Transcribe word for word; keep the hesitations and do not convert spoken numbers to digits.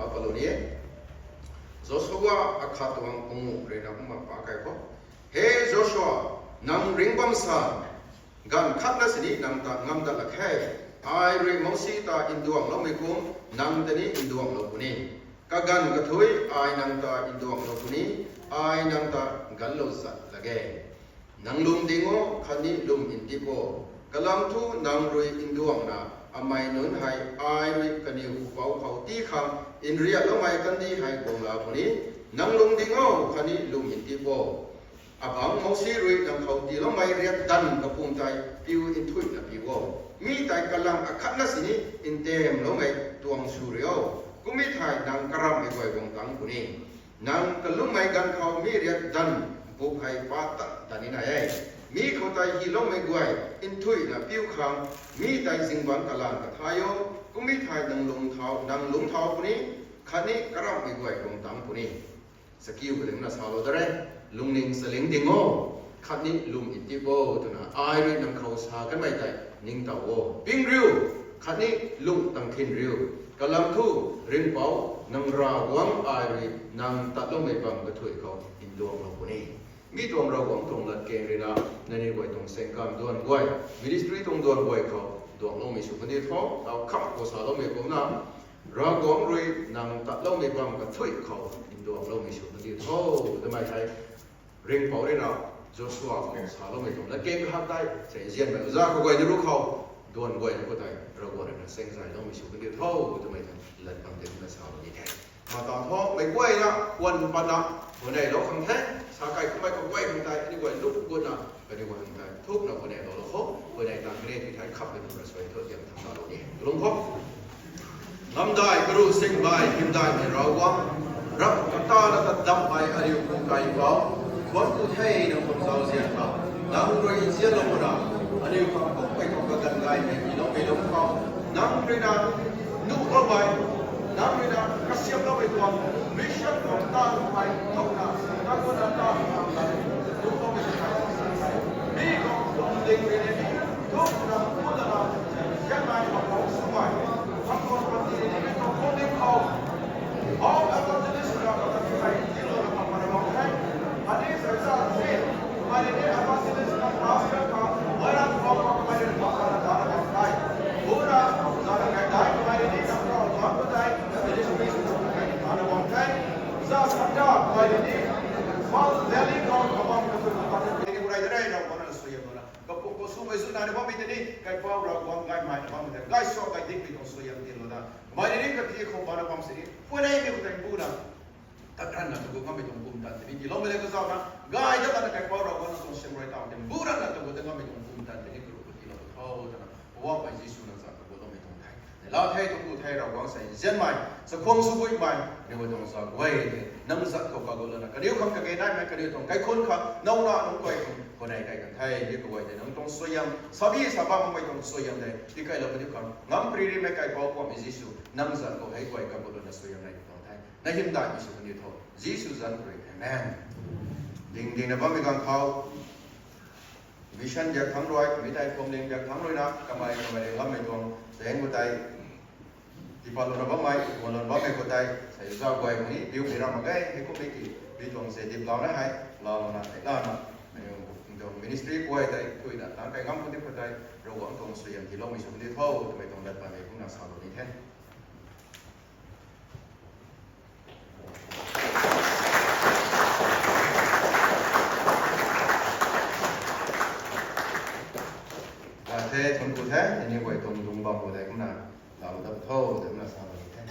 Paul ni e. Joshua akhat tuang panguh rui na kumna pa kai khou, He Joshua, nang ringh bam sa, ganv khat na sini nang ta ngam dat lak khe. Ai rui Mousi ta nduangloumei kum nang ta ni nduanglou puni. Kaganv kathuic ai nang ta nduanglou puni, ai nang ta ganlou zat lak ge. Nang lwm ding o, khatni lwm ntip o. Kalam thu nang rui nduangna amei nunc hei ai rui kaniw pupouc khou tii khang nriakloumei kandih hei guang la puni. Nang lwm ding o, khatni lwm ntip o. Abangc Mousi rui nang khou tiiloumei riakdanv kapwm tei piu nthuihna piu o. Mi tei kalang akhat na sini ntamloumei tuang sw ri o. Kummei thei nang karamhmei guay guang tangc puni. Nang kalummei ganv khou mi riakdanv buk hei pa tan tan ni nai e. Mi khou tei hyloumei guay nthuihna piu khang, mi tei zingbangc kalan kathay o. Kummei thei nang lung thau, nang lung thau puni, khatni karamhmei guay guang tangc puni. Chakiu kadingna salou da re, lungning chaling ding o, khatni lwm ntip o twna ai rui nang khou sa kanmei tei ningtow o. Ping riu, khatni lung tang thin riu. Kalam thu, Ringhpouc nang Ravguangc ai rui nang tatloumei bam kathuic khou nduanglou puni. Mi tuang Ravguangc tuang latkaeng rui na, nangniw guay tuang sengkam duan guay, ministry tuang duan guay khou nduangloumei sw kandiu tho, tau kham khou saloumei kumna, Ravguangc rui nang tatloumei bam kathuic khou nduangloumei sw kandiu tho, twmei hei Ringhpouc rui na Joshua khou saloumei tuang latkaeng kahak tei, sa nzianmei uza kaguay ni ru khou, duan guay ni khou tei Ravguangc rui na sengzayloumei sw kandiu tho, twmei tei lat bam tei kumna salou ni the. Mata tho, meic guayna, puan patna, puaneilou khang the, sa kai kummei kaguay khang tei, aniu guay luk gutna, kaniw guay khang tei thukna puaneiloulou khou, puanei tang kani ti thei khap kani ra suai thu diang thangc salou ni. Kalung khou. Ngamdai, karu singbai, hymdaimei Ravguangc, rap katana ta damhmei aniu khang Kaipouc, thuanc ku the nang tuang zauzian khou, nang rui nzianlou puna, aniu khang kummei khou kaganv gaymei tiiloumei lung khou, nang rui na nuhloumei, nang rui na kasiamhloumei tuang, mission tuang ta lummei, thukna, nang rui na ta lummei, nuhloumei tei, mi khou tuang ding rui ni, thukna, thukna, nzianmei khou swmei, khang tuang panty rui ni tuang khou ding khou, All evangelist na kata ti hei tiilouna khang mana bam the. Khatni sa sa si, kamei rui ni evangelist na pastor khang, Moirang khou kamei rui ni khang na dana bam the. Buna, zana kai dai kamei rui ni nang khou tuang khou tei, ministry sw khang kai ni dana bam the. Za sanda kamei rui ni, Mal Delhi khou kabam khou tu khang ni kurai de rei rau khou na suaihiamlouna. Kapuk khou swmei zu nai na bammei tei ni, Kaipouc Ravguangc gaymei na bammei tei, gay suak gay dikmei tuang suaihiam tiilouna. Kamei rui ni kati khou bana bam sini, puaneimei khou tei buna. Tat ranna tu gu ngammei tuang pumtan tei ni tiiloumei le kazauna, gay dat lana Kaipouc Ravguangc na tuang siam rui tau tei, bu ranna tu gu ta ngammei tuang pumtan tei ni karu khou tiilou tho twna, Poubauhmei Jisu nang zat kaguloumei tuang the. Neihla the, tuang ku the, Ravguangc sa nzianmei, chakhwang swbuimei, aniu guay tuang zat guay the, nang zat khou kagulouna, kaniw khang kage naimei, kaniw tuang kaikhunc khang, nowna nunc guay khang, khou nei kai kan the, mi kaguay tei nang tuang suaihiam, sabi sa bam makmei tuang suaihiam tei, tikailou kaniw khang, ngam pri rimei Kaipouc Poubauhmei Jisu, nang zat khou hei guay kagulouna suaihiam nei tuang the. Na hymdaihmei sw kaniw tho, Jisu zanc khou rui, amen. Ding dingna bammei ganv khou, mission biak thangc rui, mi tei phuamling biak thangc rui na, kamei, kamei rui ngammei tuang, zaeng khou tei, tiipatlouna bammei, tiipatlouna bammei khou tei, sa zau guay khou ni, biumei ram mak ge, hei kummei ki, mi tuang ze dip lau na hei, launa, tei lana, tuang ministry guay tei, thuina, tang kai ngam khou di khou tei, Ravguangc tuang suaihiam tiiloumei sw kaniw tho, twmei tuang lat pammei kumna salou ni the. Gay the, thuanc ku the, aniu guay tuang lungc bam khou tei kumna, lau dap tho, twna salou ni the.